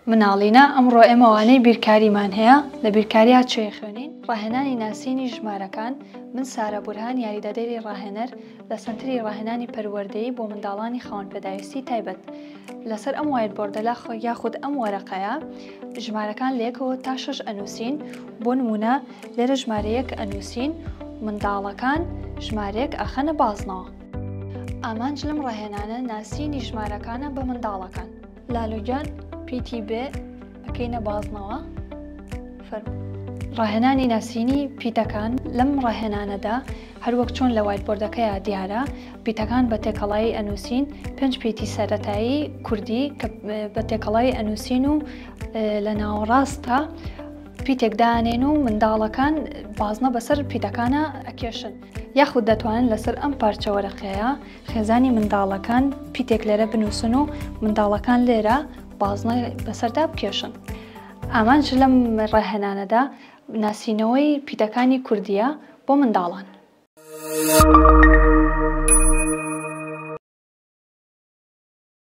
مناڵینە ئەمڕۆ ئێمە وانەی بیرکاریمان هەیە لە بیرکاریا چێ خوێنین ڕاهێنانی ناسینی ژمارەکان من سارە بورهان یاریدەدەری ڕاهێنەر لە سەنتری ڕاهێنانی پەروەردەیی بۆ منداڵانی خاوەن پێداویستی تایبەت لەسەر ئەم whiteboard ە لا یاخود ئەم وەرەقەیە ژمارەکان لە یەکەوە تا شەش ئەنووسین بۆ نمونە لێرە ژمارەیەک ئەنووسین منداڵەکان ژمارەیەک ئەخەنە بازنەوە ئامانج لەم ڕاهێنانە ناسینی ژمارەکانە بە منداڵەکان. لالۆ گیان پیتی بێ ئەکەینە بازنەوە فەرموو. ڕاهێنانی ناسینی پیتەکان، لەم ڕاهێنانەدا هەروەک چۆن لە whiteboard ەکەیا دیارە پیتەکان بە تێکەڵایی ئەنووسین، پێنج پیتی سەرەتایی کوردی کە بە تێکەڵایی ئەنووسین و لە ناوەڕاستە پیتێک دانێن و منداڵەکان بازنە بەسەر پیتەکانە ئەکێشن. یاخود دەتوانن لەسەر ئەم پارچە وەرەقەیە خێزانی منداڵەکان پیتێک لێرە بنووسن و منداڵەکان لێرە بازنە بەسەردا بکێشن. ئامانج لەم ڕاهێنانەدا ناسینەوەی پیتەکانی کوردییە بۆ منداڵان.